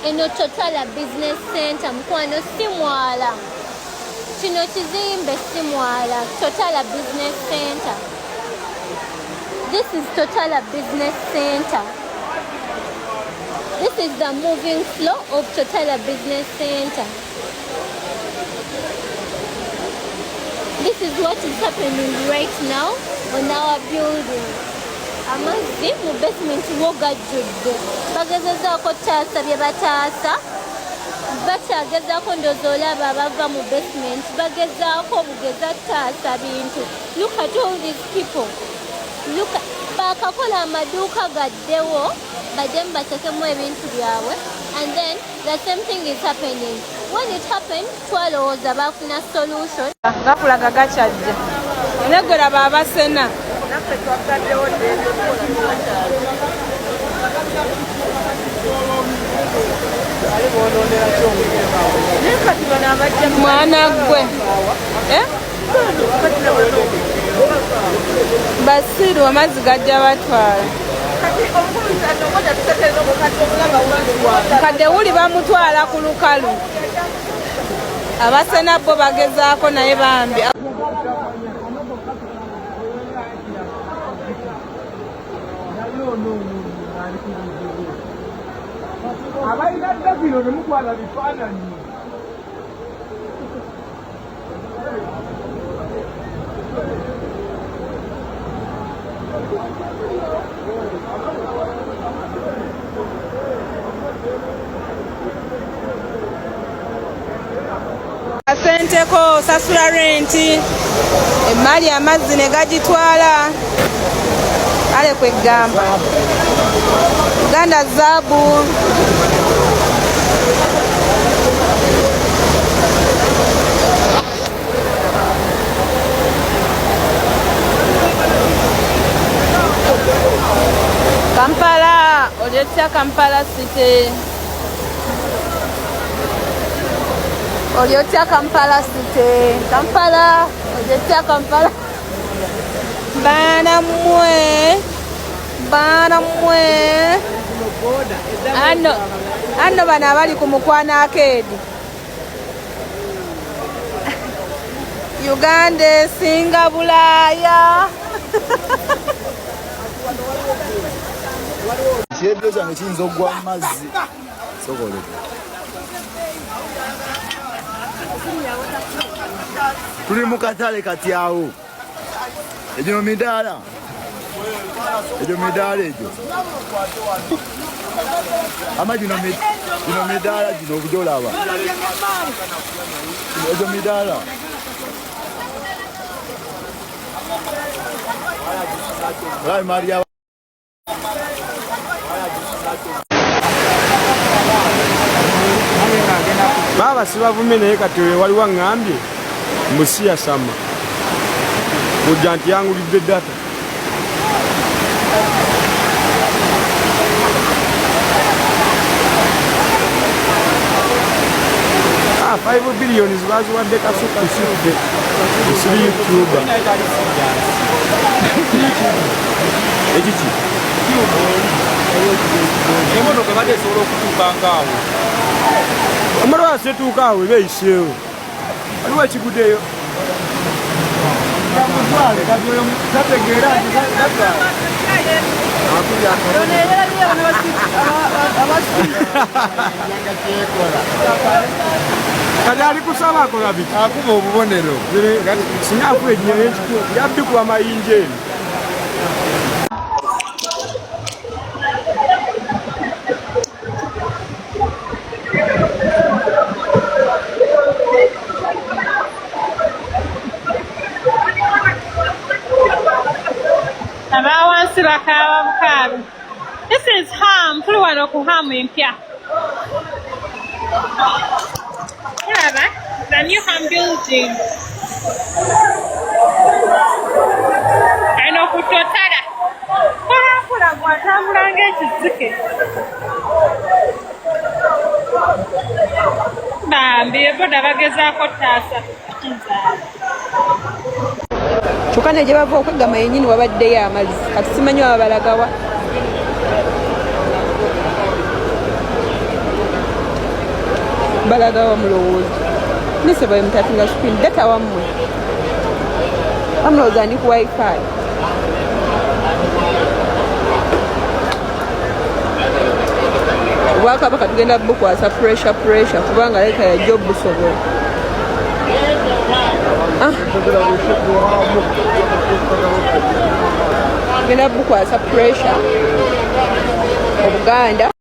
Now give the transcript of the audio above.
Eno Totala Business Center mukwano si mwala. Kino kizimbe si mwala. Totala Business Center. This is Totala Business Center. This is the moving floor of Totala Business Center. This is what is happening right now on our building. Amazzi mu basement wo gajjudde. Bagezezaako taasa bye bataasa. Bakyagezaako ndowooza olaba abava mu basement bagezaako bugeza taasa bintu. Look at all these people. Look at, baakakola amaduuka gaddewo baddemu batekemu ebintu byabwe and then the same thing is happening. When it happened, twalowooza baafuna solution. Gakulaga gakyajja negweraba abasena mwana gwe eh? Basiru amazzi gajja batwala kadde wuli bamutwala ku lukalu abasena bo bagezaako naye bambi. Abalina ddabiro ne mukwala bifaananyi. Akasenteko osasula renti, emmali amazzi ne gagitwala. Ale kwegamba Uganda zaabu. Kampala olyotya Kampala City, olyotya Kampala City, Kampala olyotya Kampala. Baana mmwe, baana mmwe, ano ano bano abali ku mukwano akeedi. Uganda esinga Bulaaya. Ekireediyo kyange kiyinza okugwa mu mazzi. Sokoleka. Tuli mu katale kati awo. Egyo midaala. Egyo midaala egyo. Ama gino gino midaala gino okujolaba. Egyo midaala. Olaba Maria. Baaba sibavumye naye kati oyo waliwo aŋŋambye mbu si yasama kujja nti yangulidde data. Ah, 5 billion baziwadde Kasuku siffe esiri YouTuber. Ekiki? Emotoka ebadde esobola okutuuka ngaawo. Emotoka setuuka awo eba eyiseewo. Waliwo ekiguddeyo. Kati ali kusaba akola biki? Akuba obubonero. Singa akuba ekinyo yabbikuba mayinja eno. Abawansi bakaaba bukaabi. This is Ham. Tuli wano ku Ham empya. Tulaba the new Ham building. Eno ku Totala. Mpolampola gw'atambula ng'ekizike. Bambi eboda bagezaako taasa Kyokka ne gye bava okweggama yennyini wabaddeyo amazzi, kati simanyi baba balagawa. Balagawa mulowooza nise bwe mutatinga screen data wammwe bamulowooza ndi ku wifi. Obwakabaka tugenda bukwasa pressure pressure kubanga leka yajja obusobola. Tugenda bukwasa pressure Obuganda.